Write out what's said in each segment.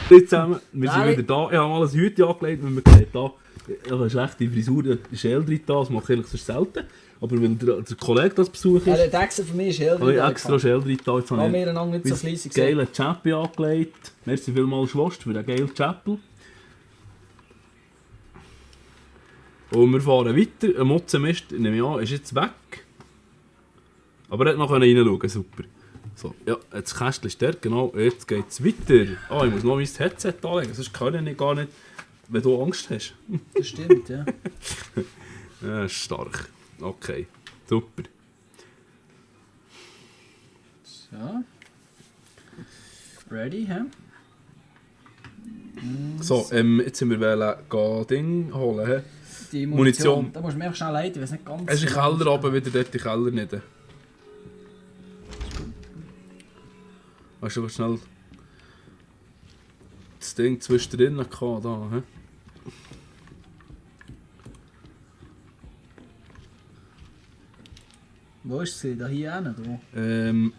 Hallo zusammen, wir sind wieder da. Ich habe mal ein Hütchen angelegt, weil man sieht da, ich habe eine schlechte Frisur, da ist Eldrit da, das mache ich eigentlich sonst selten. Aber weil der Kollege das besucht ist, der extra für mich ist Eldrit habe ich extra Eldrit da. Jetzt habe wir einander nicht so ich fleissig einen geilen Chappi angelegt. Merci vielmals Schwast für den geilen Chapel. Und wir fahren weiter. Ein Motzenmist, nehme ich an, ist jetzt weg. Aber er hat noch reinschauen, super. So, ja, jetzt das Kästchen ist dort, genau, jetzt geht es weiter. Ah, ich muss noch mein Headset anlegen, sonst kann ich gar nicht, wenn du Angst hast. Das stimmt, ja. Ja, stark. Okay, super. So. Ready, hä? So, jetzt sind wir Ding holen. He? Die Munition. Da musst du mir einfach schnell leiten, ich weiß nicht ganz... Es ist im Keller runter, wieder dort in den Keller nicht. Hast du schnell das Ding zwischendrin gehabt, da, he? Wo ist sie? Da hier hinten?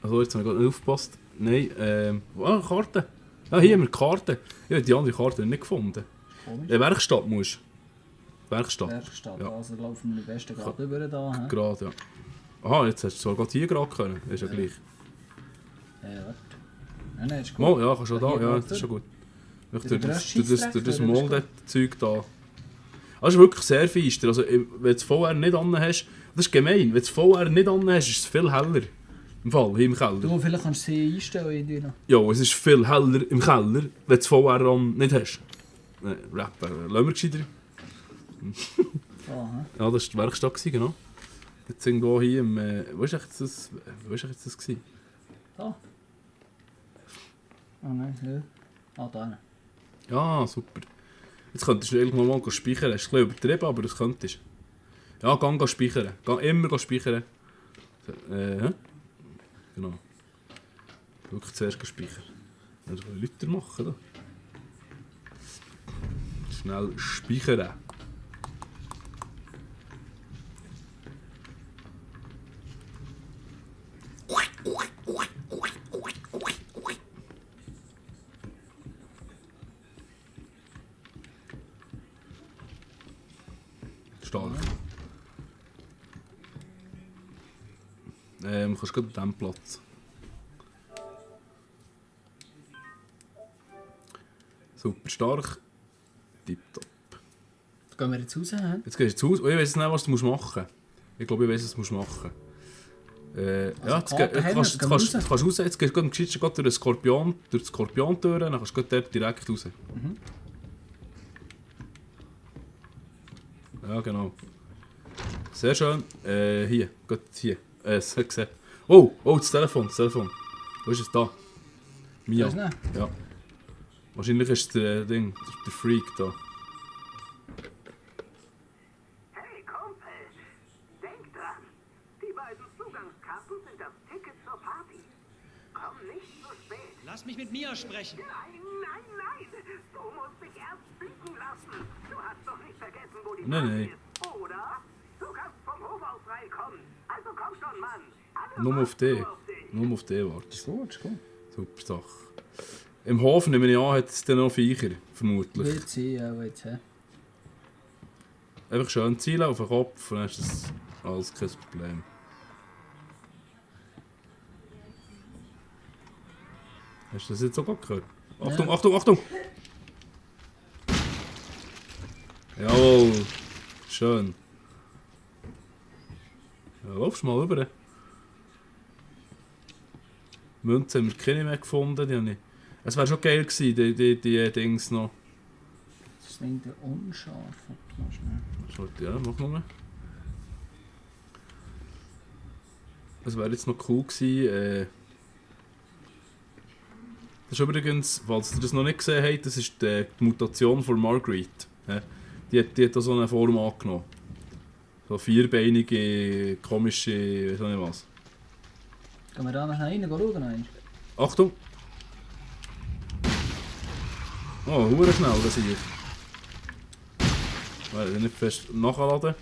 Also jetzt habe ich gerade nicht aufgepasst. Nein, Karte. Ah, hier haben wir die Karte. Ich habe die andere Karte nicht gefunden. Komisch. Werkstatt musst du. Werkstatt. Werkstatt, Ja. also laufen wir am besten gerade über da. Hä? Gerade, ja. Aha, jetzt hast du zwar gerade hier gerade können. Ist ja gleich. Warte. Nein, ist gut. Mal, ja, kannst du da. Hier Ja, geht das ist schon gut. Ich Durch das Mold-Zeug da. Das ist wirklich sehr feister. Also, wenn du das VR nicht anhast, das ist gemein. Wenn du das VR nicht anhast, ist es viel heller. Im Fall, hier im Keller. Du, vielleicht kannst du sie einstellen irgendwie noch. Ja, es ist viel heller im Keller, wenn du das VR an nicht hast. Rapper, lassen wir gescheiter. Hä? Ja, das war die Werkstatt, genau. Jetzt irgendwo hier im... wo ist echt das gewesen? Da? Oh nein, hier. Ah, da. Ja, super. Jetzt könntest du irgendwann mal speichern. Das ist ein bisschen übertrieben, aber das könntest du. Ja, geh speichern. Geh immer speichern. Genau. Wirklich zuerst speichern. Dann können wir Leute machen. Da. Schnell speichern. Stark. Kannst du gerade an diesem Platz. Super stark. Tipptopp. Gehen wir jetzt raus, hä? Jetzt gehst du zu Hause. Oh, ich weiß nicht, was du machen musst. Ich glaube, ich weiß, was du machen musst. Ja, jetzt kannst du raus. Jetzt gehst du am gescheitsten durch die Skorpion-Tür, dann kannst du dort direkt raus. Mhm. Ja, genau. Sehr schön. Hier, geht hier. Es hat gesehen. Oh, das Telefon. Wo ist es da? Mia. Ist es nicht? Ja. Wahrscheinlich ist der Ding, der Freak da. Hey Kumpel, denk dran. Die beiden Zugangskarten sind das Ticket zur Party. Komm nicht zu spät. Lass mich mit Mia sprechen. Nein. Du musst dich erst blicken lassen. Du hast doch nicht vergessen, wo die Nein, Party nein. ist, oder? Du kannst vom Hof aus reinkommen. Also komm schon, Mann. Alle Nur auf warten dich. Nur auf dich warten. Ist gut, ist gut. Super Sache. Im Hof, nehme ich an, hat es dann noch Viecher, vermutlich. Wird sie, ja, jetzt, hä? Einfach schön zielen auf den Kopf, dann ist das alles kein Problem. Hast du das jetzt auch gerade gehört? Achtung, Ja. Achtung! Jawohl! Schön. Ja, laufst mal rüber. Münzen haben wir keine mehr gefunden, die habe ich... Es wäre schon geil gewesen, die Dings noch. Das ist wegen der unscharf. Warte mal schnell. Ja, mach nur. Es wäre jetzt noch cool gewesen. Das ist übrigens, falls ihr das noch nicht gesehen habt, das ist die Mutation von Marguerite. Ja, die hat da so eine Form angenommen. So vierbeinige, komische, weiß auch nicht was. Gehen wir da noch rein, schauen? Achtung! Oh, hure schnell, das hier. Weil ich nicht fest nachladen.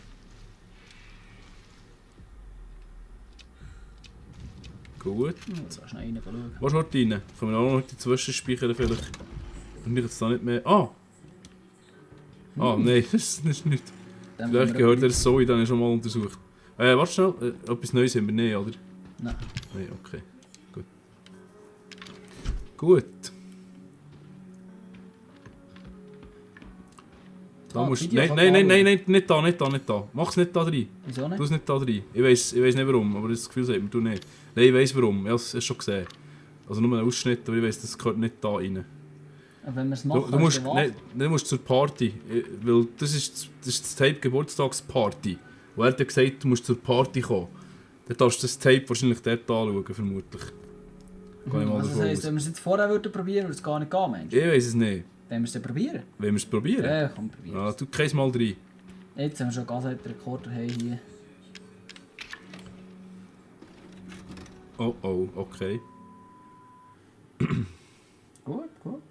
Gut. Jetzt kannst du noch rein schauen. Was schaut rein? Können wir auch noch die Zwischenspeicher vielleicht? Und ich jetzt da nicht mehr... Ah! Ah, nein, das ist nicht. Dann Vielleicht wir gehört er so, dann schon mal untersucht. Warte schnell, etwas Neues haben wir nicht, oder? Nein. Nein, okay. Gut. Gut. Da musst Video nein, kann nein, man nein, nein, nicht da, nicht da, nicht da. Mach's nicht da rein. Wieso nicht? Tu es nicht da rein. Ich weiss nicht warum, aber das Gefühl sagt mir, du nicht. Nein, ich weiss warum, ich hab's schon gesehen. Also nur einen Ausschnitt, aber ich weiss, das gehört nicht da rein. Und wenn wir es machen, Du musst, ist der nein, du musst zur Party, weil das ist das Tape Geburtstagsparty. Und er hat gesagt, du musst zur Party kommen. Dann darfst du das Tape wahrscheinlich dort anschauen, vermutlich. Kann ich mal Also das davon heisst, aus. wenn wir es jetzt vorher würden probieren, würde es gar nicht gehen, Mensch. Ich weiss es nicht. Wenn wir es dann probieren? Wollen wir es probieren? Ja, komm, probieren. Ja, du keins mal rein. Jetzt haben wir schon Gasseite-Rekorder hier. Oh oh, okay. Gut, gut.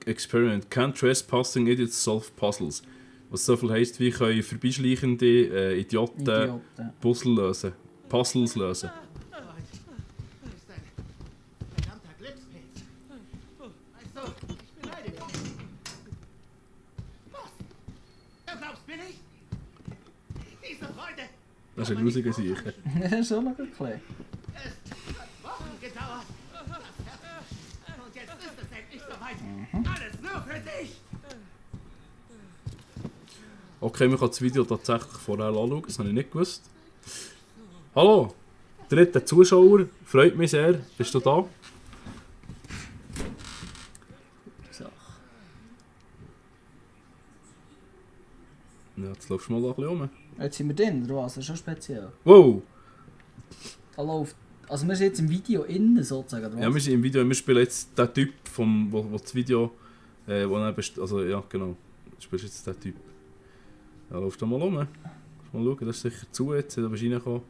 Experiment. Can trespassing idiots solve puzzles? Was so viel heisst, wie können vorbeischleichende Idioten Idioten. Puzzles lösen. Puzzles lösen. Das ist ein verdammter Glückspilz. Weißt du, ich beneide dich. Was? Du glaubst mir nicht? Diese Freude. Das ist eine gruselige Sache. Das ist schon noch ein bisschen. Es hat Wochen gedauert. Und jetzt ist es endlich soweit. Alles nur für dich. Okay, man kann das Video tatsächlich vorher anschauen, das habe ich nicht gewusst. Hallo, dritter Zuschauer, freut mich sehr, bist du da? Sache. Ja, jetzt laufst du mal da ein bisschen rum. Jetzt sind wir drin, oder was? Das ist schon speziell. Wow! Hallo, also wir sind jetzt im Video innen sozusagen, oder was? Ja, wir sind im Video, wir spielen jetzt den Typ, wo das Video... also ja, genau. Du spielst jetzt den Typ. Ja, laufst du mal rum. Mal schauen, das ist sicher zu jetzt, da bist du reingekommen.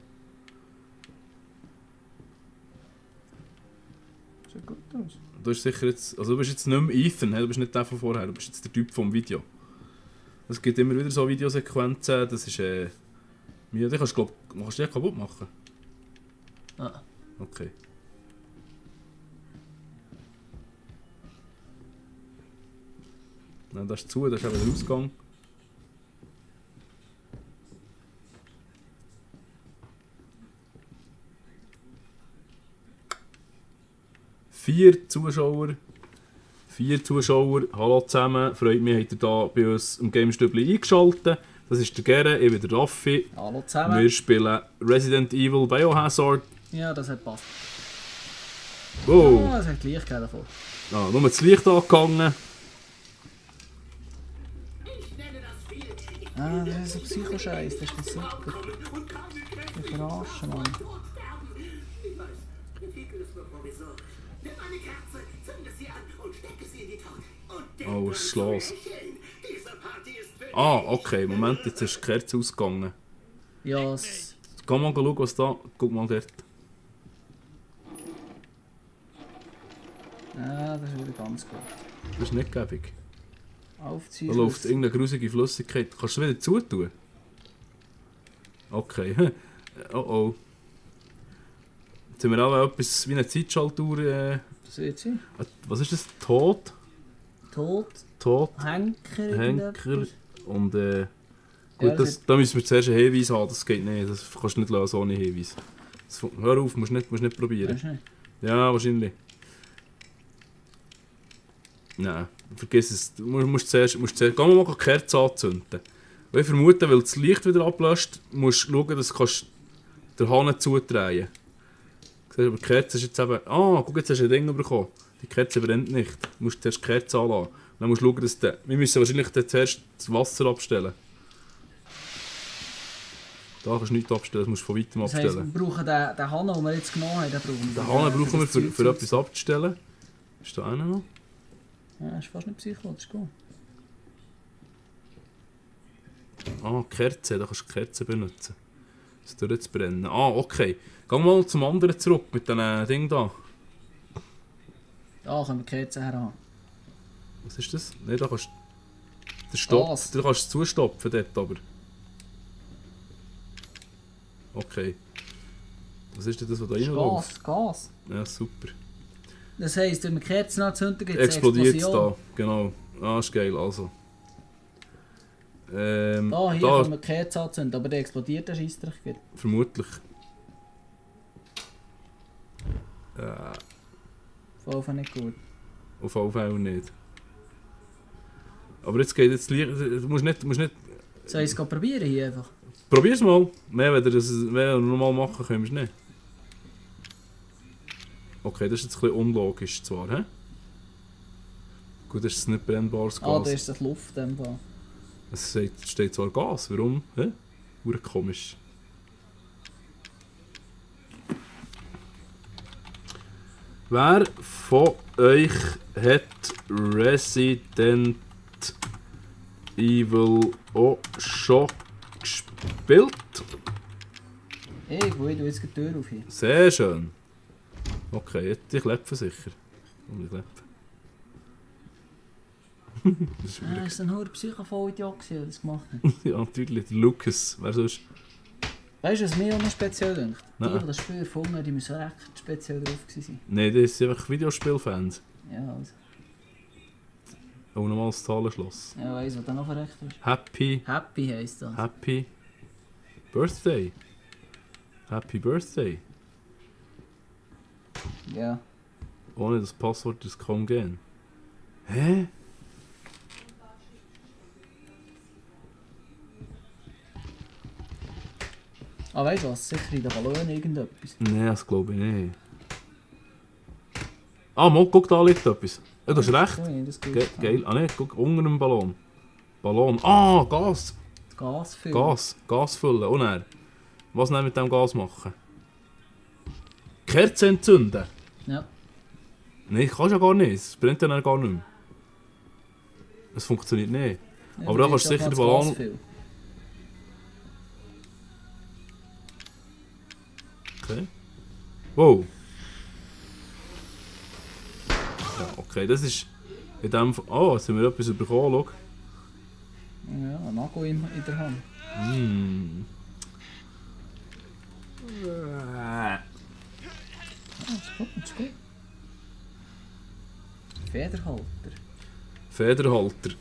Sieht gut aus. Du bist sicher jetzt... Also du bist jetzt nicht mehr Ethan, du bist nicht der von vorher, du bist jetzt der Typ vom Video. Es gibt immer wieder so Videosequenzen, das ist... Die kannst du, kannst du die kaputt machen? Ah. Okay. Nein, das ist zu, das ist eben der Ausgang. Vier Zuschauer. Hallo zusammen. Freut mich, habt ihr da bei uns im Game-Stübli eingeschaltet. Das ist der Gere, ich bin der Raffi. Hallo zusammen. Wir spielen Resident Evil Biohazard. Ja, das hat passt. Oh! Ah, das hat gleich gegeben davon. Ah, nur das Licht angegangen. Ah, das ist ein Psycho-Scheiß, das ist das super. Ich verarsche, Mann. Oh, was ist los? Ah, okay, Moment, jetzt ist die Kerze ausgegangen. Ja, es... Geh mal schauen, was da... Guck mal dort. Ah, das ist wieder ganz gut. Das ist nicht gäbig. Aufziehen. Da läuft irgendeine grusige Flüssigkeit. Kannst du es wieder zutun? Okay. Oh oh. Jetzt haben wir auch etwas wie eine Zeitschaltuhr. Seht ihr? Was ist das? Tod? Tod. Henker. Henker. Und gut, Ja, da müssen wir zuerst einen Hinweis haben. Das geht nicht. Das kannst du nicht lösen ohne Hinweis. Hör auf, musst nicht probieren. Weißt du nicht? Ja, wahrscheinlich. Nein, vergiss es. Du musst zuerst geh mal die Kerze anzünden. Und ich vermute, weil das Licht wieder ablöscht, musst du schauen, dass du den Hahn zudrehen kannst. Aber die Kerze ist jetzt eben... Ah, guck, jetzt hast du ein Ding bekommen. Die Kerze brennt nicht. Du musst zuerst die Kerze anlassen. Dann musst du schauen, dass wir müssen wahrscheinlich zuerst das Wasser abstellen. Da kannst du nichts abstellen, das musst du von weitem Das heisst, abstellen. wir brauchen den Hahn, den wir jetzt genommen haben, den brauchen wir. Den Hahn brauchen wir für das Zeug etwas abzustellen. Ist da einer noch? Ja, das ist fast nicht Psycho, das ist gut. Ah, Kerze, da kannst du die Kerze benutzen. Das durchzubrennen. Ah, okay. Geh mal zum anderen zurück mit diesem Ding da. Da können wir die Kerze heran. Was ist das? Nein, da kannst du... Stopp. Gas. Da kannst du zustopfen dort aber. Okay. Was ist denn das, was da Das ist reinläuft? Gas. Ja, super. Das heisst, wenn wir Kerzen anzünden, gibt es Explodiert es Explosion. da, genau. Ah, ist geil, also. Hier da kann man Kerzen anzünden, aber der explodiert der Scheissdreck. vermutlich. Voll nicht gut. Auf alle Fälle nicht. Aber jetzt geht jetzt Licht. Du musst nicht. Soll ich es probieren hier einfach? Probier's mal. Mehr, wenn wir normal machen können, wir es nicht. Okay, das ist jetzt ein bisschen unlogisch zwar, hä? Gut, das ist nicht brennbares Gas. Ah, da ist das Luft in dem Fall. Es steht zwar Gas, warum? Hä? Hure komisch. Wer von euch hat Resident Evil auch schon gespielt? Ich tue jetzt die Tür auf hier. Sehr schön. Okay, jetzt die Klepfen sicher. Und die Klepfen. Das ist Ah, ist ein hoher Psycho-Vollidiot, der das gemacht hat. ja, natürlich. Der Lucas. Wer sonst? Weißt du, was mir auch noch speziell denkt? Die, Nein. die das Spiel erfunden haben, die müssen recht speziell drauf gewesen Nein, das sind einfach Videospielfans. sein. Ja, also. Oh, nochmal das Zahlenschloss. Ja, weiss, was da noch verreckt ist. Happy heisst das. Birthday. Happy Birthday. Ja. Ohne das Passwort ist kaum gehen. Hä? Ah, weißt du was? Sicher in den Ballonen irgendetwas. Nein, das glaube ich nicht. Ah, mal, guck, da liegt etwas. Ja, du hast recht. Ja, das geht. Geil. Ah, ne, guck, unter dem Ballon. Ballon. Ah, Gas. Gas füllen. Gas füllen. Und er. Was nicht mit dem Gas machen? Kerzen entzünden? Ja. Nein, kannst du ja gar nicht. Es brennt dann gar nicht mehr. Es funktioniert nicht. Ja, Aber da kannst du ist sicher das den Ballon... Gas füllen. Okay. Wow. Ja, okay, das ist... In dem Fall... Oh, jetzt haben wir etwas bekommen, schau. Ja, ein Nagel in der Hand. Hm. Ja, ist gut, ist gut. Federhalter. Federhalter.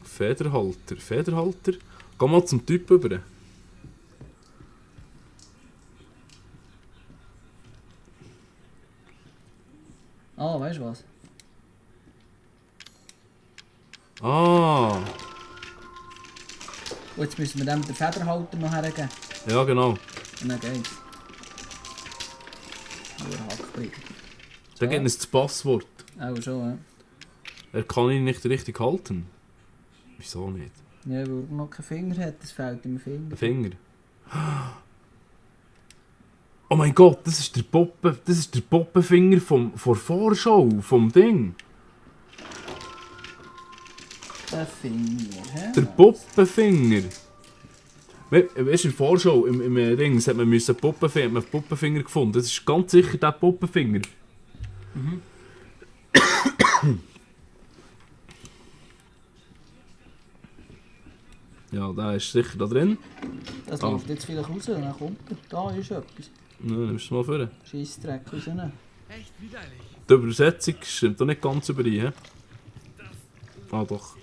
Federhalter. Geh mal zum Typ rüber. Ah, weißt du was? Ah, Und jetzt müssen wir dem den Federhalter noch hergeben. ja genau. Und dann geht's. Nur Hackbrief. Da gibt es das Passwort. Auch schon, ja. Er kann ihn nicht richtig halten. Wieso nicht? Ja, weil er noch keinen Finger hat, das fehlt ihm ein Finger. Ein Finger. Oh mein Gott, das ist der Poppenfinger von Vorschau, vom Ding. Der Finger, hä? Der Poppenfinger. Weißt du, in der Vorschau, im Dings, hat man einen Poppenfinger gefunden. Das ist ganz sicher der Poppenfinger. Ja, der ist sicher da drin. Das läuft jetzt vielleicht raus und dann kommt er. Da ist etwas. Ja, nimmst du mal vor. Scheissdreck rausnehmen. Echt widerlich. Die Übersetzung stimmt doch nicht ganz überein, hä? Ah, doch.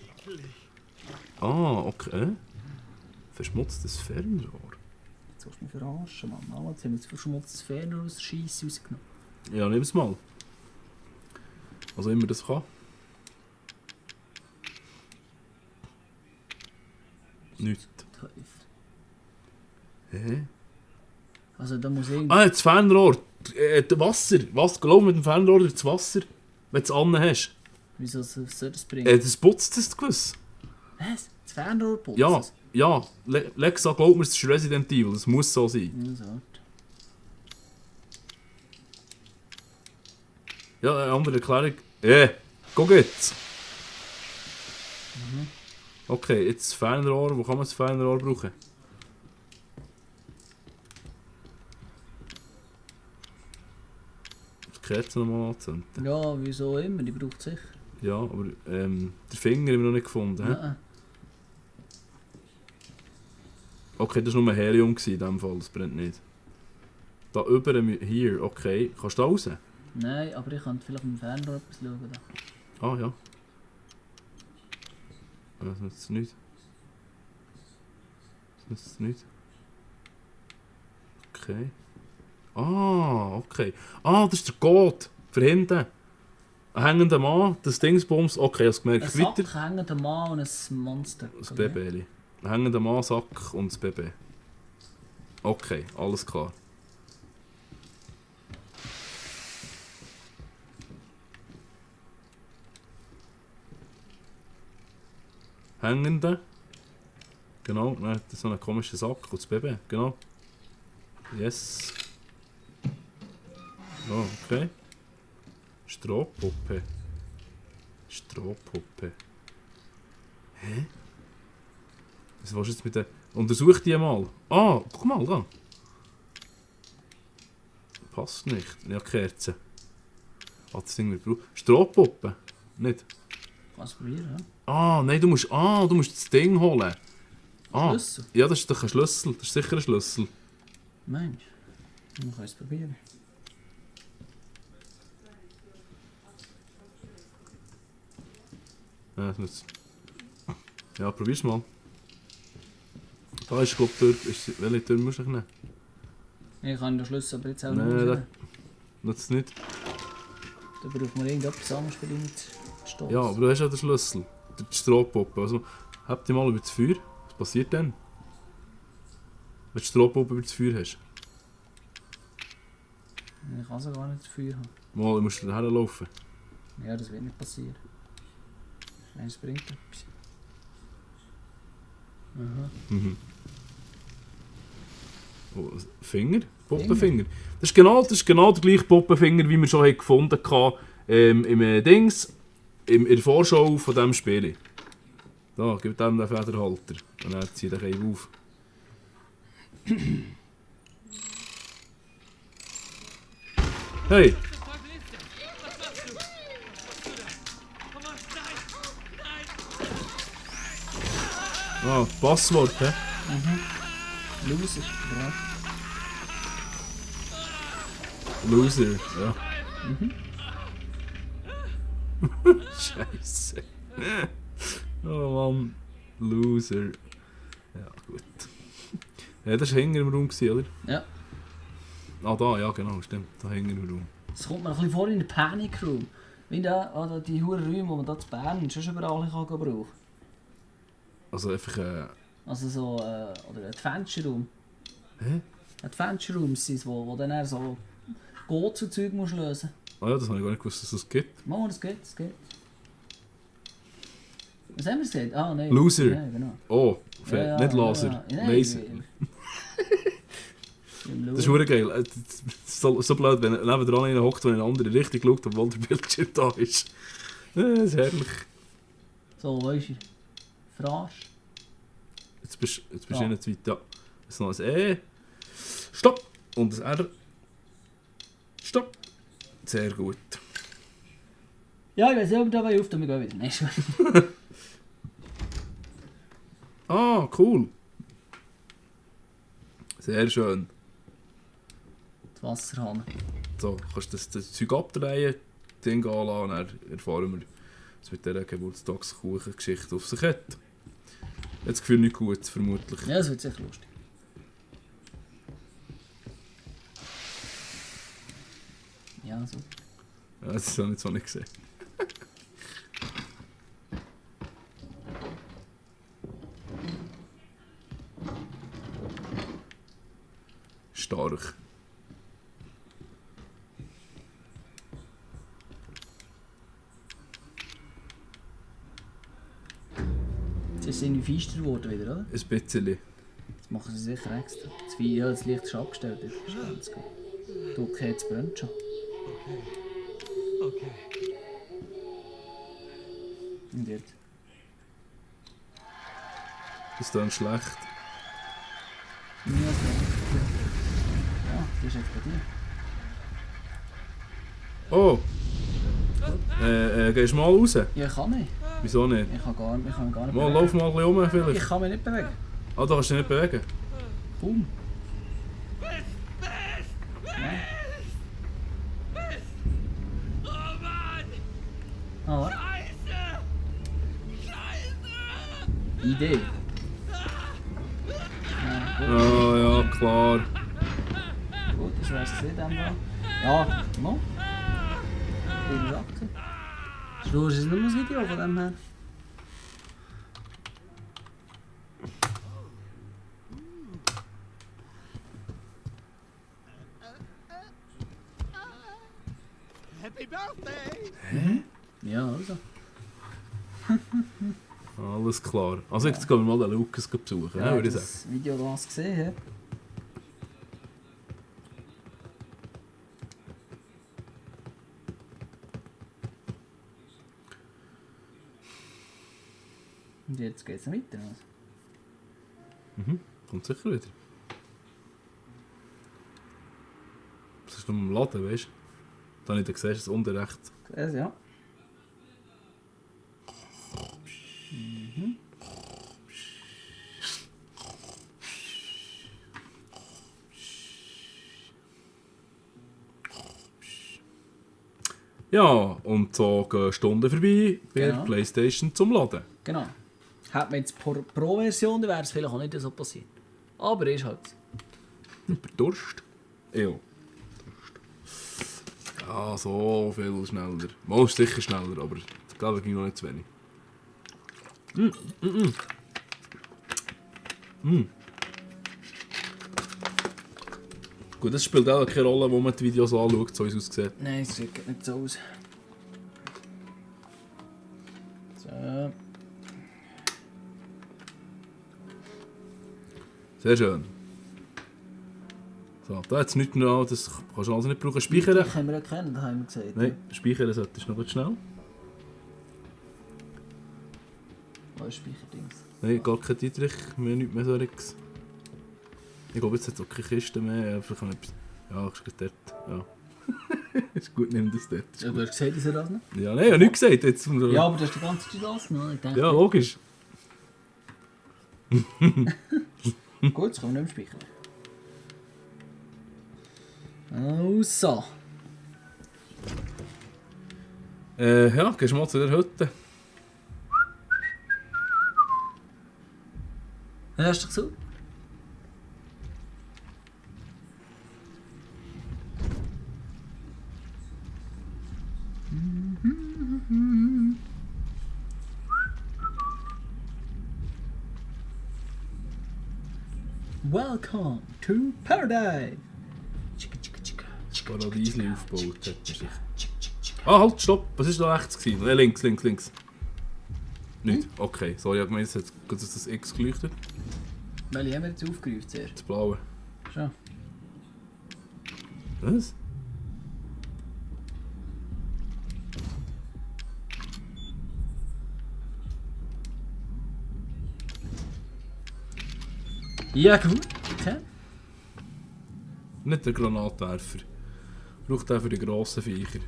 Ah, okay. Verschmutztes Fernrohr. Jetzt willst du mich verarschen, Mann. Ah, jetzt haben wir das verschmutztes Fernrohr aus der Scheisse rausgenommen. Ja, nimm es mal. Also immer das kann. Nichts. Teufel. Hä? Also da muss ich... Ah, das Fernrohr. Das Wasser. Was? Glaub mit dem Fernrohr ins Wasser, wenn du es an hast. Wieso soll das bringen? Das putzt es gewiss. Was? Das Fernrohr putzt Ja, es? ja. Lexa, glaub mir, es ist Resident Evil. Das muss so sein. Ja, so. Ja, eine andere Erklärung. Guck jetzt. Okay, jetzt das Fernrohr. Wo kann man das Fernrohr brauchen? Die Kerze nochmal anzünden. Ja, wieso immer, die braucht es sicher. Ja, aber den Finger haben wir noch nicht gefunden. Hä? Ja. Okay, das war nur Helium in dem Fall, das brennt nicht. Da über hier, okay. Kannst du da raus? Nein, aber ich kann vielleicht mit dem Fernrohr etwas schauen. Da. Ah ja. Das nützt nicht. Das nützt nicht. Okay. Ah, okay. Ah, das ist der Code. Für hinten. Ein hängender Mann, das Dingsbums. Okay, hast du Ein gemerkt. Sack, Weiter. ein hängender Mann und ein Monster. Das Baby. Ein hängender Mann, Sack und das Baby. Okay, alles klar. Hängende. Genau, nein, das ist so ein komischer Sack und das Baby. Genau. Yes. Oh, okay. Strohpuppe. Strohpuppe. Hä? Was willst du jetzt mit der... Untersuch die mal. Ah, guck mal, da. Passt nicht. Ja, Kerze. Das Ding wird gebraucht. Strohpuppe. Nicht. Kannst du probieren, ja? Ah, nein, du musst das Ding holen. Ah, Schlüssel? ja, das ist doch ein Schlüssel. Das ist sicher ein Schlüssel. Mensch, man kann es probieren. Ja, das muss... Ja, probier's mal. Da ist, glaube ich, welche Tür musst du nehmen? Ich kann den Schlüssel aber jetzt auch Nein, nicht das rausnehmen. nützt nicht. Da braucht man irgendetwas anderes für ihn zu stoßen. Ja, aber du hast ja den Schlüssel. Die Strohpuppe. Also, heb dich mal über das Feuer. Was passiert dann? Wenn du die Strohpuppe über das Feuer hast. Ich kann so gar nicht zu Feuer haben. Mal, du musst daher laufen. Ja, das wird nicht passieren. Es bringt etwas. Aha. Mhm. Oh, Finger? Puppenfinger. Das ist genau der gleiche Puppenfinger, wie wir schon gefunden haben im Dings. In der Vorschau von diesem Spiel. Da, gib dem den Federhalter. Und dann zieht er eben auf. Hey! Ah, Passwort, hä? Loser, ja. Loser, ja. Scheiße. Oh Mann. Loser. Ja, gut. Ja, das war hinter im Raum, oder? Ja. Ah, da, ja genau, stimmt. Da hinter im Raum. Es kommt mir ein bisschen vor in den Panic Room. Wie da, die hohen Räume, die man hier zu Bern schon überall kann brauchen. Also einfach, Also so, oder Adventure Room. Hä? Adventure Rooms sind es, wo dann eher so Go-zu-Zeug musst lösen. Ah ja, das habe ich gar nicht gewusst, dass es das gibt. Mal, das geht, das geht. Was haben wir gesagt? Ah, nein. Loser. Ja, genau. Oh, Ja, ja, nicht Laser. ja, ja. Laser. Das ist verdammt geil. So blöd, wenn neben dran einer hockt, der in eine andere Richtung schaut, obwohl der Bildschirm da ist. Das ist herrlich. So, weißt du. Verarsch. Jetzt bist du Ja. nicht zu weit. Ja. Jetzt noch ein E. Stopp! Und ein R. Stopp! Sehr gut. Ja, ich weiß nicht, ob wir dabei aufnehmen, wir gehen wieder. Nein, schon. Ah, cool. Sehr schön. Die Wasserhahn. So, kannst du das Zeug abdrehen, Ding anlassen, dann erfahren wir, was mit dieser Geburtstagskuchen-Geschichte auf sich hat. Jetzt das Gefühl nicht gut, vermutlich. Ja, das wird sicher lustig. Ja, so. Ja, das habe ich jetzt noch nicht gesehen. Stark. Jetzt sind sie feister geworden wieder, oder? Ein bisschen. Das machen sie sicher extra. Das Wein, ja, das Licht ist abgestellt. Das ist ganz gut. Du, okay, jetzt brennt schon. Okay. Und jetzt? Das ist dann schlecht. Ja, das brennt. Ja, das ist explodiert. Oh! Gehst du mal raus? Ja, ich kann nicht. Wieso nicht? Ich kann gar nicht Mal, bewegen. lauf mal ein bisschen rum Ich vielleicht. kann mich nicht bewegen. Ah, da kannst du dich nicht bewegen. Boom. Ah, Idee. Ah, ja, klar. Gut, das wär's gesehen dann da. Ja, no. Gute Sache. Schluss ist nur ein Video von dem her. Happy Birthday! Ja, also. Alles klar. Also jetzt gehen wir mal den Lukas besuchen, Ja, würde ich sagen. das Video da hast du gesehen, hä? Und jetzt geht's weiter. Also. Kommt sicher wieder. Das ist nur im Laden, weißt du? Da nicht gesehen, ist es unten rechts. Ja. Ja, und so gehen Stunden vorbei bei der Genau. Playstation zum Laden. Genau. Hat man jetzt Pro-Version, dann wäre es vielleicht auch nicht so passiert. Aber ist halt. Über Durst? Ja. Durst. Ja, so viel schneller. Mal ist sicher schneller, aber ich glaube, es ging noch nicht zu wenig. Gut, das spielt auch keine Rolle, wo man die Videos anschaut, so wie es aussieht. Nein, es sieht nicht so aus. So. Sehr schön. So, da hat es nichts mehr, das kannst du also nicht brauchen. Speichern? Das haben wir erkennen, haben wir gesagt. Nein, speichern solltest du noch ganz schnell. Wo ist Speicherdings? Nein, gar kein Dietrich, mehr nichts mehr solches. Ich glaube, jetzt hat es auch keine Kiste mehr. Vielleicht kann etwas... Ja, ist gut dort. Ja. Ist gut, nimm das dort. Ist Ja, gut. du hast gesagt, ich soll das nicht? Ja, nein, ich habe nichts gesagt. Jetzt, Ja, aber du hast die ganze Zeit gelassen. Ne? Ich dachte, ja, logisch. gut, das können wir nicht mehr speichern. Also. Ja, gehst du mal zu der Hütte. Hörst du dich zu? Welcome to Paradise! Paradiesli aufgebaut hat er sich. Ah, halt, stopp! Was war da rechts? Nein, links. Nicht? Okay, sorry, ich habe gemeint, jetzt hat das X geleuchtet. Welche haben wir jetzt aufgerufen zuerst? Das blaue. Schon. Was? Ja, gut. Okay. Nicht der Granatwerfer. Braucht den für die grossen Viecher.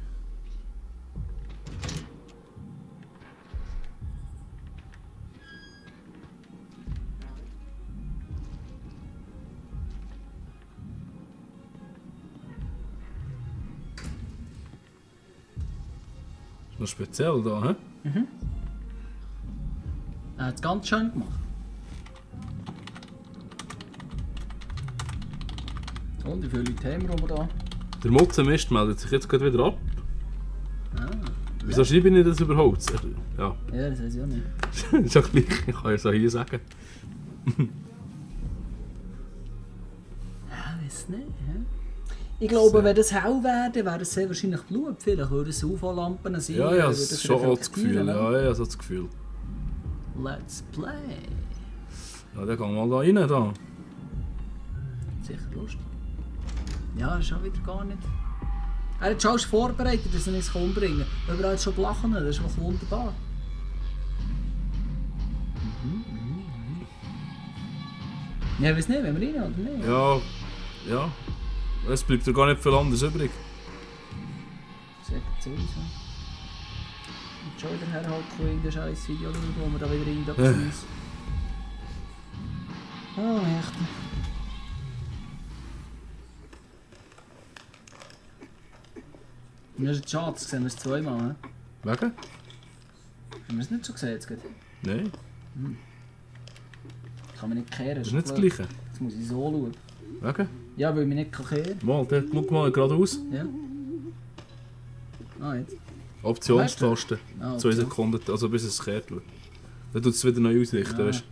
Ist noch speziell da, hä? Er hat es ganz schön gemacht. Und wie viele Leute haben wir da? Der Mutzenmist meldet sich jetzt gerade wieder ab. Ah. Wieso schreibe ich nicht das überhaupt? Ja, Ja, das weiß ich auch nicht. ist auch gleich. Ich kann ja so hier sagen. Ja, weiß nicht. Ja. Ich glaube, wenn das hell wäre, wäre es sehr wahrscheinlich Blut. Vielleicht würden es UV-Lampen sein. Ja, würde das ist schon auch das Gefühl. reflektieren, Ja, ja, so das Gefühl. Let's play. Ja, dann gehen wir mal da rein. Da. Sicher lustig. Ja, ist schon wieder gar nicht. Er hat schon alles vorbereitet, dass er nichts umbringen kann. Überall schon Blachen, das ist was wunderbar. Ja, ich weiß nicht, wenn wir rein oder nicht. Ja, ja. Es bleibt ja gar nicht viel anderes übrig. Sagt sowieso. Und schon wieder herhalten von irgendeinem scheiß Video, wo wir da wieder rein müssen. Ah, echt. Ja, das ist schade, das sehen wir es zweimal. He? Wegen? Haben wir es nicht schon gesehen jetzt gerade? Nein, Kann man nicht kehren. das ist nicht das blöd. Gleiche. Jetzt muss ich so schauen. Wegen? Ja, weil ich nicht kehren kann. Mal, guck mal geradeaus. Ja. Ah, jetzt. Optionstaste. Ah, 2 Option. Sekunden, also bis es kehrt wird. Dann tut es wieder neu ausrichten, Ja. weißt du?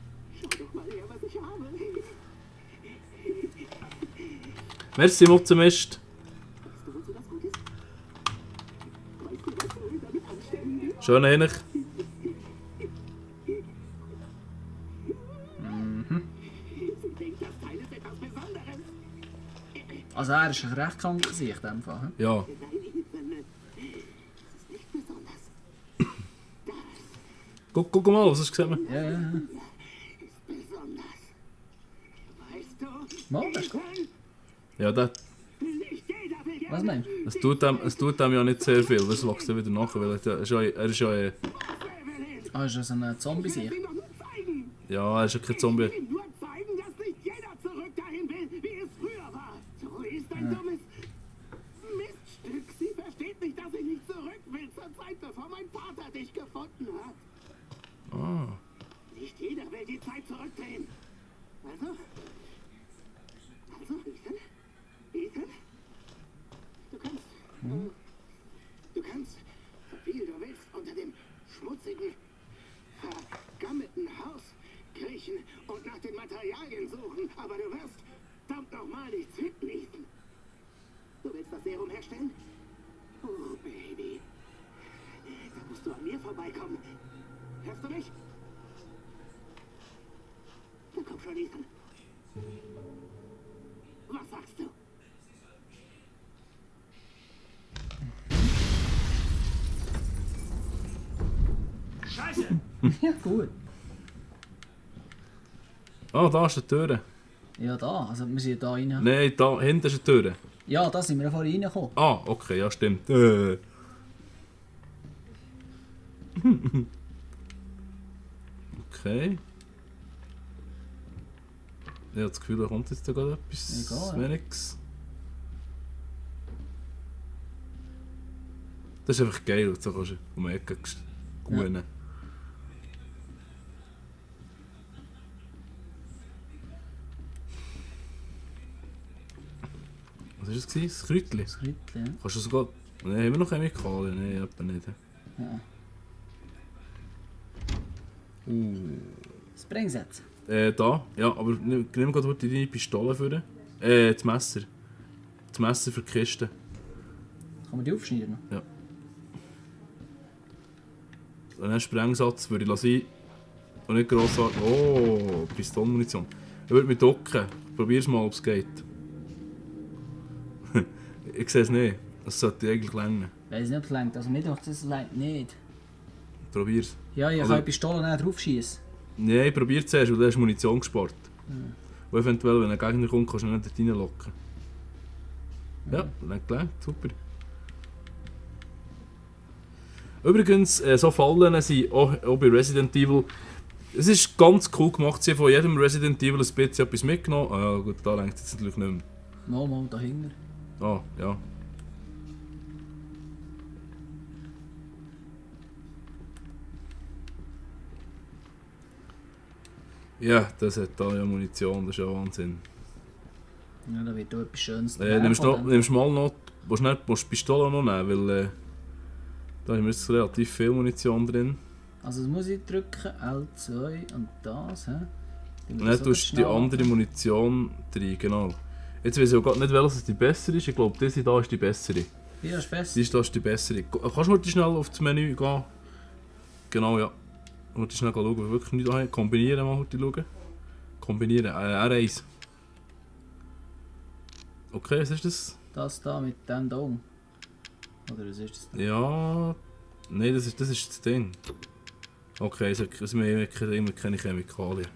Merci, Mutzenmist. Schön ähnlich. Also er ist ein recht krank Gesicht in dem Fall. Hm? Ja. Guck mal, was hast du gesehen? Ja, ja, ja. Besonders. Weißt du? Mal, das ist gut. Ja, das Nicht jeder will Was meinst du? es tut dem ja nicht sehr viel, das wächst dann wieder nach, weil er ist ja, Ah, ist das ein Zombie-Sicht? ihm doch nur zeigen. ja, er ist ja kein Zombie. Ihm nur zeigen, dass nicht jeder zurück dahin will, wie es früher war. So ist ein dummes Miststück. Sie versteht nicht, dass ich nicht zurück will zur Zeit, bevor mein Vater dich gefunden hat. Ah, Nicht jeder will die Zeit zurückdrehen. Also, Ethan? Ethan? Du kannst, so viel du willst, unter dem schmutzigen, vergammelten Haus kriechen und nach den Materialien suchen, aber du wirst, verdammt nochmal, nichts finden, Ethan. Du willst das Serum herstellen? Oh, Baby. Da musst du an mir vorbeikommen. Hörst du mich? Na komm schon, Ethan. Was sagst du? Scheiße! Ja, gut. ah, da ist eine Tür. Ja, da. Also wir sind da rein. Nein, da hinten ist eine Tür. Ja, da sind wir vorhin reingekommen. Ah, okay, ja stimmt. Okay. Ich habe das Gefühl, da kommt jetzt da gerade etwas Egal, ja. Weniges. Das ist einfach geil, so kannst du um die Ecke gehen. Was war das? Das Kräutchen? Das Kräutchen, ja. Kannst du sogar... Nein, haben wir noch Chemikalien? Nein, etwa nicht. Ja. Das bringt's jetzt. Da, ja, aber nimm gerade heute deine Pistole für das Messer. Das Messer für die Kiste. Kann man die aufschneiden? Ja. Und einen Sprengsatz würde ich lassen. Und nicht gross sagen, oh, Pistolenmunition. Ich würde mich ducken. Probier's mal, ob es geht. Ich sehe es nicht. Das sollte eigentlich länger. Ich weiss nicht, ob es längt. Also mir dachte, das längt nicht. Probier's. Ja, ich Also- kann die Pistole nicht draufschießen. Nein, probier zuerst, weil du hast Munition gespart. Und eventuell, wenn ein Gegner kommt, kannst du ihn nicht dort reinlocken. Ja, gelangt, super. Übrigens, so Fallen sind auch bei Resident Evil. Es ist ganz cool gemacht, sie haben von jedem Resident Evil ein bisschen etwas mitgenommen. Ah, gut, da lenkt es jetzt natürlich nicht mehr. Mal dahinter. Ah, ja. Ja, das hat da ja Munition, das ist ja Wahnsinn. Ja, da wird auch etwas Schönes Nimmst du mal noch, willst du die Pistole noch nehmen, weil da haben wir jetzt relativ viel Munition drin. Also das muss ich drücken, L2 und das, hä? Und dann tust du die andere Munition rein, genau. Jetzt weiß ich auch gerade nicht, welches die bessere ist. Ich glaube, diese hier ist die bessere. Ja, ist fest. Diese hier ist die bessere. Kannst du heute schnell auf das Menü gehen? Genau, ja. Heute schnell schauen, ob wir wirklich nicht haben. Kombinieren mal heute schauen. Kombinieren, R1. Okay, was ist das? Das da mit dem da oben. Oder was ist das? Ja... Nein, das ist das Ding. Okay, es hat immer keine Chemikalien.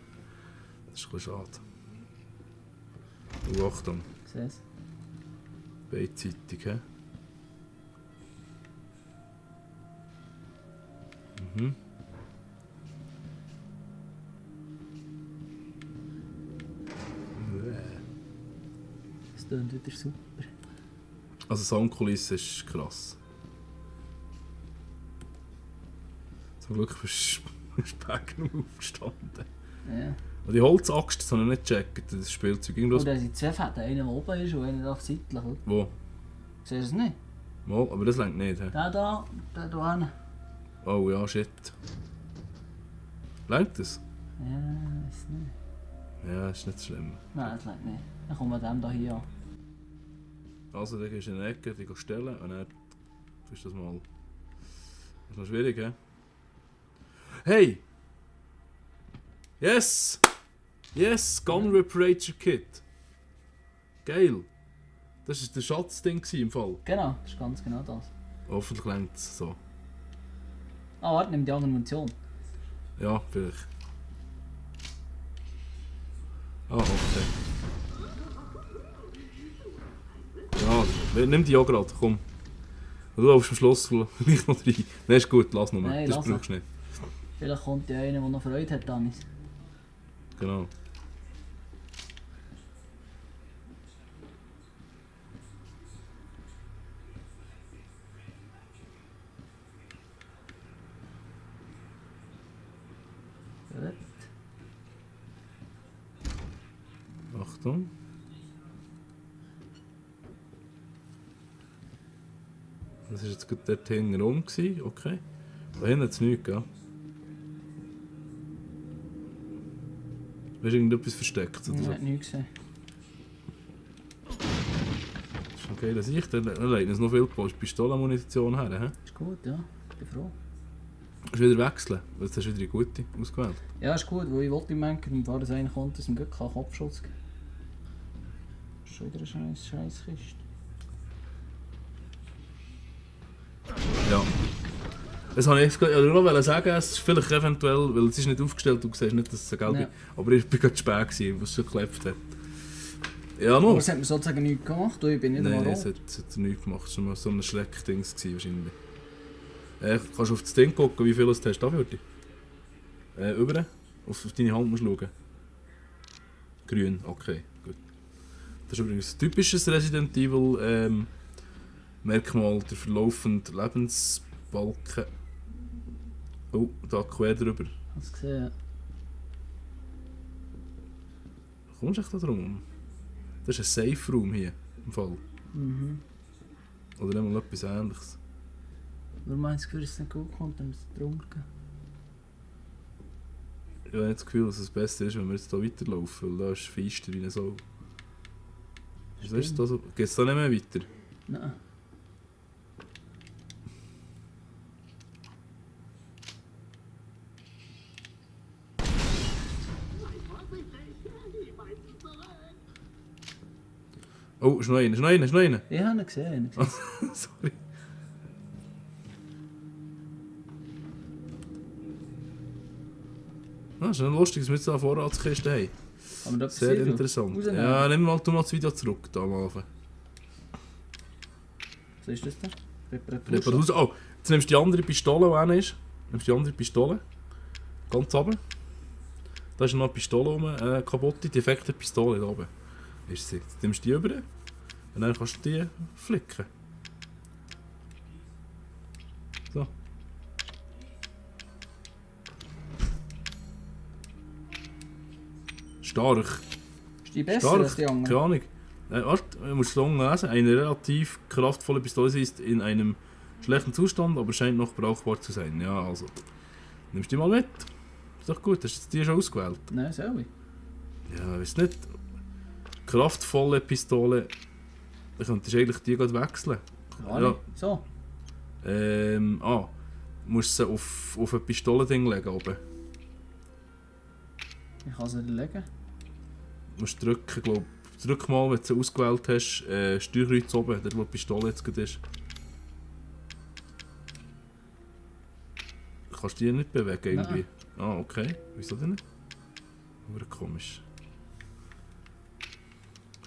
Das ist ein bisschen schade. Oh, Achtung, Siehst beidseitig, hä? Mhm. das klingt wieder super. Also Soundkulisse ist krass. Zum Glück bist du spät aufgestanden. Ja. Und die Holzaxt, das habe ich nicht gecheckt, das Spielzeug. Irgendwas. Und da sind zwei Fäden, einer der oben ist und einer auf seitlich. Oder? Wo? Siehst du es nicht? Mal, aber das längt nicht. He? Der da hin. Oh ja, shit. Längt das? Ja, weiß nicht. Ja, ist nicht schlimm. Nein, das längt nicht. Dann kommen wir dem da hier an. Also, dann gehst du in eine Ecke, die stellen und dann tust du das mal. Das ist noch schwierig, hä? Hey! Yes! Yes! Gun Reparator Kit! Geil! Das war der Schatzding im Fall. Genau, das ist ganz genau das. Hoffentlich längt es so. Ah, warte, nimm die andere Munition. Ja, vielleicht. Ah, okay. Ja, nimm die auch gerade, komm. Du laufst am Schluss vielleicht noch rein. Nein, ist gut, lass noch mal. Nein, Das lass brauchst du nicht. Vielleicht kommt ja einer, der noch Freude hat, Danis. Genau. Gut. Achtung. Das war jetzt gerade dort hinten rum, okay. Da hinten hat es nichts, gell? Hast du irgendetwas versteckt oder Ich so? habe nichts gesehen. Das ist okay, dass ich dann legt uns noch viel Pistolenmunition her, hä? Ist gut, ja. Ich bin froh. Hast du wieder wechseln? Weil jetzt hast du wieder die gute ausgewählt. Ja, ist gut, weil ich wollte im Menker und da das einer kommt, dass ihm gut Kopfschutz geben. Das ist schon wieder eine Scheißkiste. Ja. Das habe ich jetzt nur sagen, es ist vielleicht eventuell, weil es ist nicht aufgestellt, du siehst nicht, dass es eine gelbe ist. Ja. Aber ich war gerade spät, gewesen, was es schon geklebt hat. Ja, no. Aber es hat mir sozusagen nichts gemacht, und ich bin nicht Nein, einmal es rot. hat nichts gemacht. Es war mal so ein Schreckding wahrscheinlich. Kannst du auf das Ding gucken, wie viel es hast du dafür? Über? Auf deine Hand musst du schauen. Grün, okay, gut. Das ist übrigens ein typisches Resident Evil Merkmal, der verlaufende Lebensbalken. Oh, da quer drüber. Hast du gesehen? Kommst du echt da drum? Das ist ein Safe Room hier, im Fall. Mhm. Oder einmal etwas Ähnliches. Nur meinst du, dass es nicht gut kommt, dann ist es drunter. Ich habe nicht das Gefühl, dass es besser ist, wenn wir jetzt hier weiterlaufen, weil da ist es feister wie eine Sau. Geht es da nicht mehr weiter? Nein. Oh, ist noch einer, ist noch einer, ist noch einer. Ich habe ihn gesehen. Sorry. Ah, ist noch lustig, dass wir jetzt eine Vorratskiste haben. Haben wir da etwas Sehr gesehen? interessant. Rausnehmen? Ja, nimm mal das Video zurück, da am Anfang. Was ist das da? Reparatur. Oh, jetzt nimmst du die andere Pistole, die hinten ist. Nimmst die andere Pistole. Ganz oben. Da ist noch eine Pistole rum, kaputte, defekte Pistole da oben. Ist sie. Jetzt nimmst du die über und dann kannst du die flicken. So. Stark. Ist die besser Stark. als die anderen? Keine Ahnung. Warte, ich muss es lang lesen. Eine relativ kraftvolle Pistole ist in einem schlechten Zustand, aber scheint noch brauchbar zu sein. Ja, also. Nimmst du die mal mit? Ist doch gut, hast du die schon ausgewählt? Nein, soll ich? Ja, weißt nicht. Kraftvolle Pistole. Dann könntest du eigentlich die gerade wechseln. Ja. So. Du musst sie auf ein Pistolending legen oben. Ich kann sie legen. Du musst drücken, glaub. Drück mal, wenn du sie ausgewählt hast, Steuerkreuz oben, dort wo die Pistole jetzt gerade ist. Du kannst die nicht bewegen irgendwie. Ah, okay. Wieso denn nicht? Aber komisch.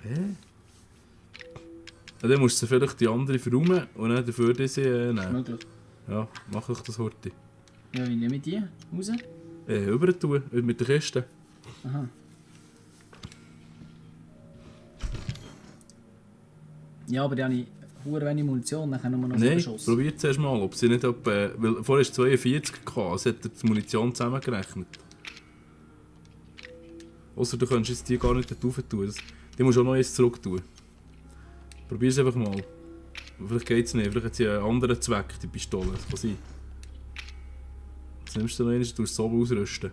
Hä? Ja, dann musst du vielleicht die andere verräumen und dann dafür diese nehmen. Möglich. Ja, mach ich das heute. Ja, wie nehme ich die raus? Rüber tun, mit der Kiste. Aha. Ja, aber die habe ich Hure wenig Munition, dann können wir noch so Nein, Schuss. probiert zuerst mal, ob sie nicht etwa... Weil vorher ist 42 gehabt, es hat die Munition zusammengerechnet. Ausser du könntest jetzt die gar nicht dort rauf tun. Die musst du auch noch eins zurück tun. Probier es einfach mal. Vielleicht geht es nicht, vielleicht hat sie einen anderen Zweck, die Pistole. Das kann sein. Jetzt nimmst du noch einen, du tust es oben ausrüsten.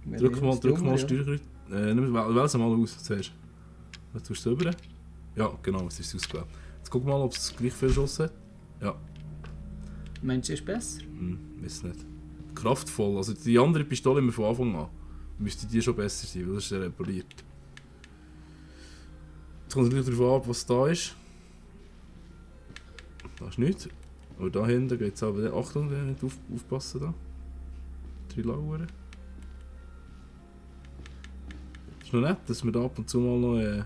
Drück mal Steuerkreuz. Wähl sie mal aus zuerst. Dann tust du es rüber. Ja, genau, es ist ausgewählt. Jetzt guck mal, ob es gleich viel Schuss hat. Ja. Meinst du, ist besser? Weiß nicht. Kraftvoll, also die andere Pistole immer von Anfang an. Müsste die schon besser sein, weil das ist ja repariert. Jetzt kommt es natürlich darauf ab, was da ist. Da ist nichts. Aber da hinten geht es aber... Achtung, nicht aufpassen da. 3 Lauern. Ist noch nett, dass wir da ab und zu mal noch...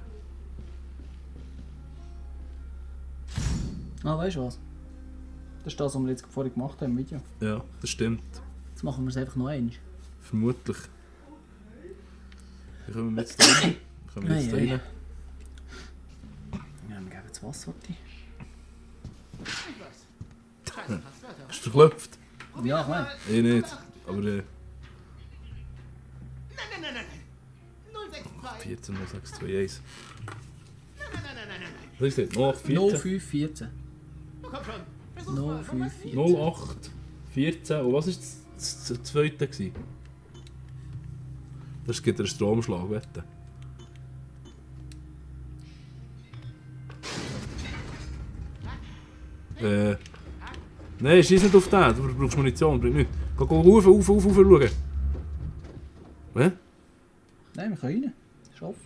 Ah, weißt du was? Das ist das, was wir jetzt vorhin gemacht haben im Video. Ja, das stimmt. Jetzt machen wir es einfach noch einmal. Vermutlich. Wie kommen wir jetzt da rein? Ja, wir geben das Wasser. Scheiße Passwörter. Ist verklopft? Ja, ich meine. Ich nicht. Aber Nein. 062. 14, 06, 2, 1. Nein. Was ist das? 0814? 0514. Komm schon. 0514. 08 14. Und was war das zweite? Gewesen? Das gibt einen Stromschlag, wette. Nein, schieß nicht auf den, du brauchst Munition, bringt nichts. Geh rauf, schauen. Was? Nein, wir können rein. Ist offen.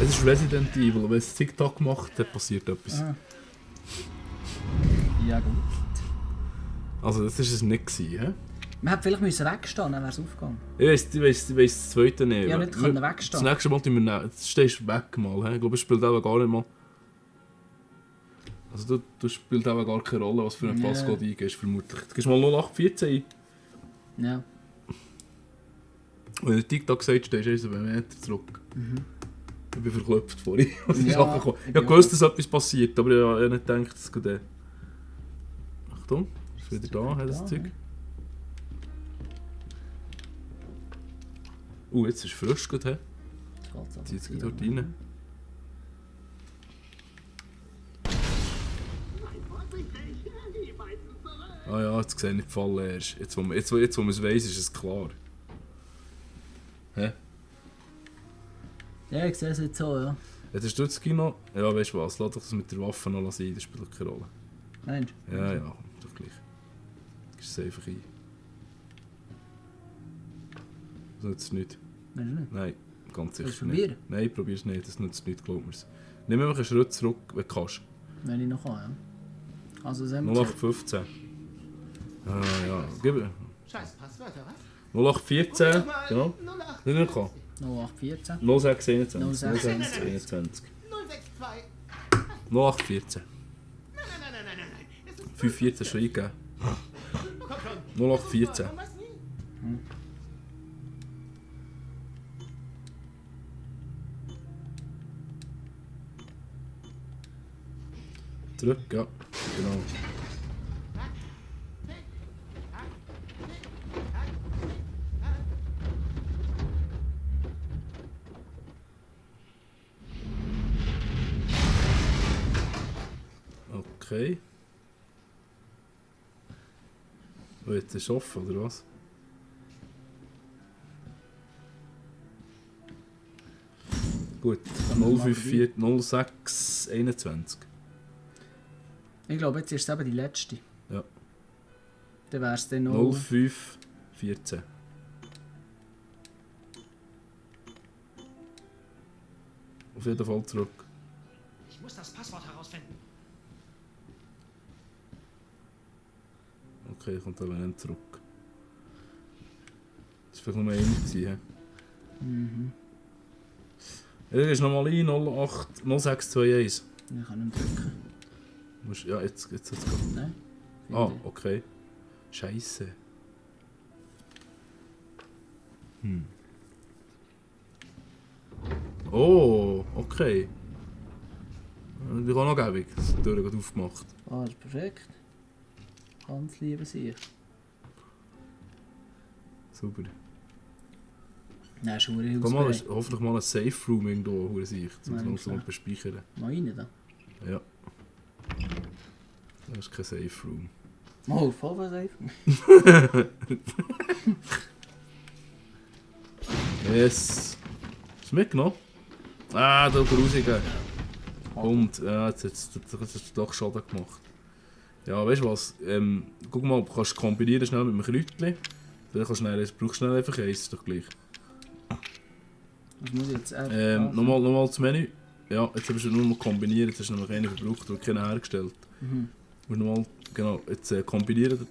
Es ist Resident Evil, wenn es TikTok macht, dann passiert etwas. Ah. Ja, gut. Also das war es nicht, hä? Man hätte vielleicht müssen wegstehen, dann wäre es aufgegangen. Ich weiss das zweite nicht. Ja, nicht können wegstehen. Das nächste Mal tun wir jetzt stehst du weg mal, hä? Ich glaube, es spielt auch gar nicht mal. Also du spielt auch gar keine Rolle, was für einen Passcode eingehst, vermutlich. Du gehst mal 0814 ein. Ja. Wenn du TikTok sagst, stehst du 1 Meter zurück. Ich bin verklopft vorhin. Ich Ja, habe gewusst, dass etwas passiert, aber ich habe nicht gedacht, dass es geht. Achtung, ist wieder da, hat das Zeug. Jetzt ist es frisch, gut, hä? Zieht es dort rein. Ah ja, jetzt sehe ich nicht die Falle erst. Jetzt, wo man es weiss, ist es klar. Hä? Ja, ich sehe es jetzt so, ja. Jetzt hast du das Kino. Ja, weißt du was, lass doch das mit der Waffe noch sein, das spielt keine Rolle. Meinst du? Ja, doch gleich. Gehst es einfach ein. Das nützt nichts. Meinst du nicht? Nein, ganz sicher Willst du nicht. probieren? Nein, probier's nicht, das nützt nichts, glaub mir's. Nimm einfach einen Schritt zurück, wenn du kannst. Wenn ich noch kann, ja. Also, sagen wir 0815. Ah ja, gib mir. Scheiß Passwörter, was? 0814, genau. 08. Nicht kann. 0814. 0621. 0621. 062. 0814. Nein. Es ist 514 schon eingegeben. Komm schon. 0814. Man weiß nie. Zurück, ja. Genau. Okay. Oh, jetzt ist es offen, oder was? Gut, 054 06 21. Ich glaube, jetzt ist es eben die letzte. Ja. Dann wäre es dann noch... 05 14. Auf jeden Fall zurück. Ich muss das Passwort herausfinden. Okay, kommt aber nicht zurück. Das war vielleicht nur eine gewesen, hä? Ja, gehst nochmal ein, 08 0621. Ich kann nicht drücken. Ja, jetzt hat's gerade. Nein. Ah, okay. Scheiße. Oh, okay. Die kann noch gäbig. Das ist die Tür gerade aufgemacht. Ah, das ist perfekt. Ganz liebe sich. Super. Nein, schon eine Komm mal, Hilfsbereit. hoffentlich mal ein Safe Room irgendwo, wo sich zum Nein, langsam klar. bespeichern. Mal rein da. Ja. Das ist kein Safe Room. Mal voll was einfach. Yes. Hast du mitgenommen? Ah, da rausgehen. Und, ja, jetzt hat es doch Schaden gemacht. Ja, weißt du was? Guck mal, du kannst kombinieren schnell mit einem Kräutchen. Dann kannst du schnell, brauchst schnell einfach eins, ist doch gleich. Was muss ich jetzt Nochmal das Menü. Ja, jetzt hast du nur mal kombinieren, jetzt hast du nämlich einen verbraucht und keinen hergestellt. Mhm. Du musst nochmal, genau, jetzt kombinieren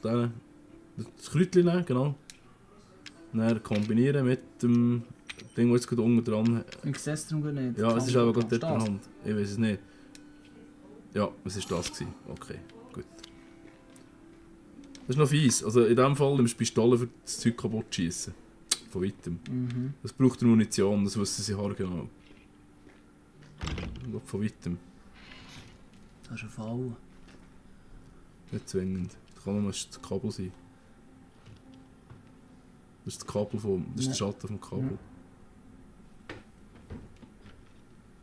das Kräutchen nehmen, genau. Dann kombinieren mit dem Ding, das jetzt gerade unten dran. Ich sehe es darum gar nicht. Ja, es ist aber gerade dort in der Steht's? Hand. Ich weiß es nicht. Ja, es war das gewesen. Okay, gut. Das ist noch fies. Also in dem Fall nimmst du Pistole für das Zeug kaputt zu schiessen. Von weitem. Mhm. Das braucht Munition, das wissen sie haargenau. Von weitem. Das ist ein Fall. Nicht zwingend. Das kann nur das Kabel sein. Das ist das Kabel vom. Das ist der Schatten vom Kabel.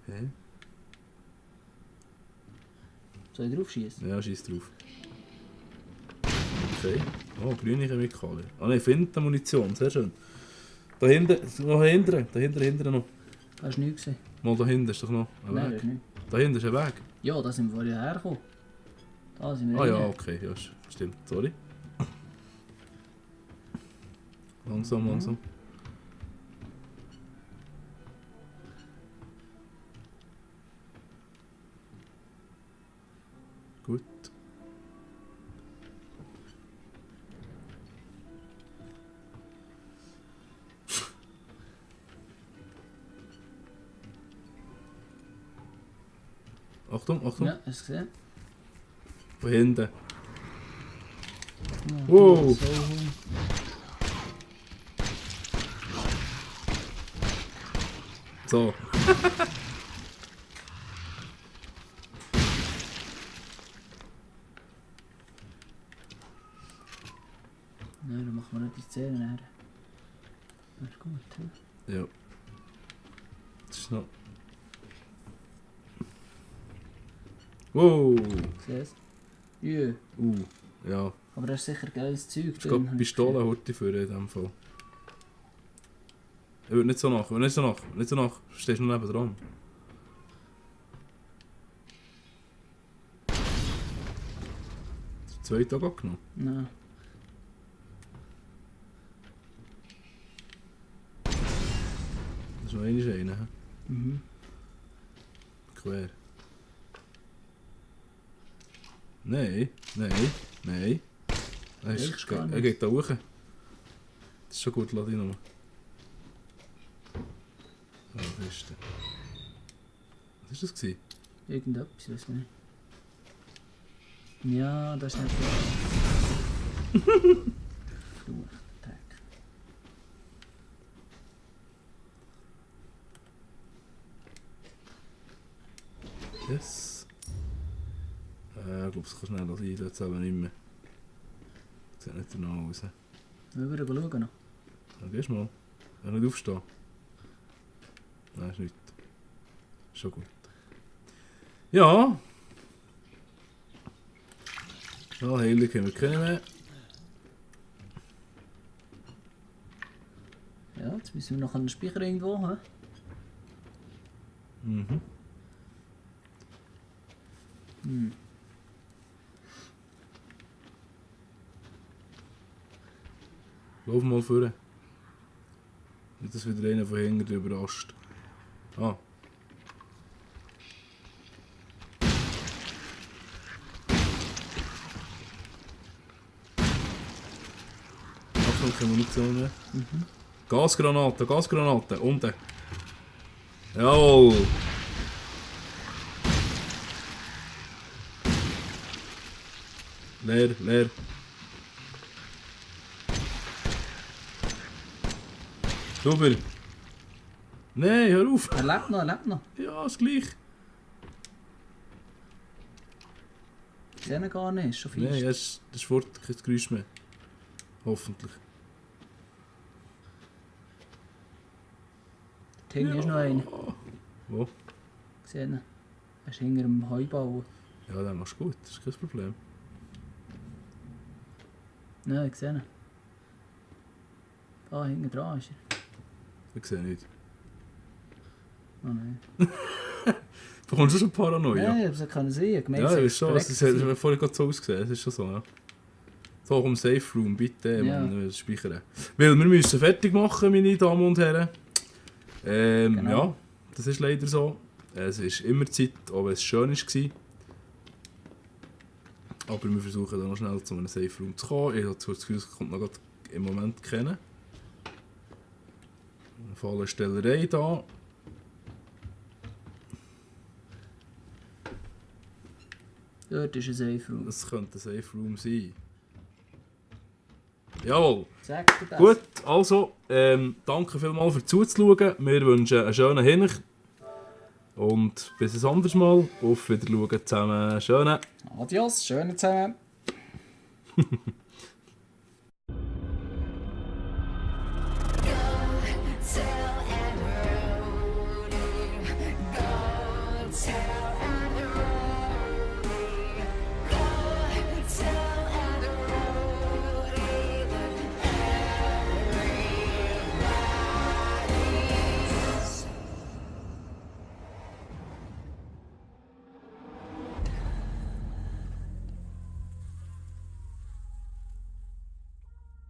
Hä? Soll ich drauf schießen? Ja, schieß drauf. Okay. Oh, grüne Chemikalien. Ah ne, Munition, sehr schön. Da hinten, noch hinten, hinten noch. Das war nichts. Mal da hinten ist doch noch ein Nein, das Weg. ist nicht. Da hinten ist ein Weg. Ja, da sind wir vorher hergekommen. Da sind wir Ah ja, rein. okay, ja, stimmt, sorry. Langsam, langsam. Gut. Achtung, Achtung. Ja, hast du gesehen? Von hinten. Ja, Wow. So. So. Nein, dann machen wir nicht die Szene näher. Das ist gut, ja. Ja. Das ist noch. Wow. Siehst du? Ja. Ja. Aber da ist sicher geiles Zeug Ich glaube, Pistole heute für in dem Fall. Ich würde nicht so nach, nicht so nach. Stehst du noch neben dran. Hast du 2 Tage abgenommen? Nein. Das ist noch einer. Hä? Mhm. Quer. Nein, nein, nein. Willst du gar nicht? Er geht da hoch. Das ist schon gut, lass ihn nochmal. Ah, was ist das? Was war das? Gewesen? Irgendetwas, weiß ich nicht. Ja, das ist nicht so. Tag. Yes. Ich glaube, es kann schnell sein, das jetzt aber nicht mehr. Sieht nicht danach aus. Wollen wir schauen noch? Ja, gehst mal. Ja, nicht aufstehen. Nein, ist nicht. Schon gut. Ja. Ja, Heilung haben wir keine mehr. Ja, jetzt müssen wir noch einen Speicher irgendwo haben. Mhm. Hm. Lauf mal vor. Nicht, dass wieder einer von hinten überrascht. Ah. Achtung, keine Munition mehr. Gasgranate, Gasgranate, unten. Jawohl. Leer, leer. Super. Nein, hör auf. Er lebt noch, er lebt noch. Ja, ist gleich. Ich sehe ihn gar nicht, ist schon viel. Nein, das ist fort, kein Geräusch mehr. Hoffentlich. Hinten ist noch einer. Wo? Ich sehe ihn. Er ist hinter dem Heubau. Ja, dann machst du gut, das ist kein Problem. Nein, ich sehe ihn. Ah, hinten dran ist er. Ich sehe nicht. Oh nein. Bekommst du schon Paranoia? Nein, aber es kann sein. Ja, ist schon. Es hat mir vorhin gerade so ausgesehen, es ist schon so, ja. So, um Safe Room, bitte, Ja. Mann, speichern. Weil wir müssen fertig machen, meine Damen und Herren. Genau. Ja, das ist leider so. Es ist immer Zeit, auch wenn es schön war. Aber wir versuchen dann noch schnell zu einem Safe Room zu kommen. Ich habe das Gefühl, es kommt noch gerade im Moment kennen. Eine Fallenstellerei da. Dort ist ein Safe Room. Das könnte ein Safe Room sein. Jawohl. Sag dir das. Gut, also, danke vielmals für zuzuschauen. Wir wünschen einen schönen Hinch. Und bis ein anderes Mal. Auf Wiedersehen zusammen. Schönen. Adios, schönen zusammen.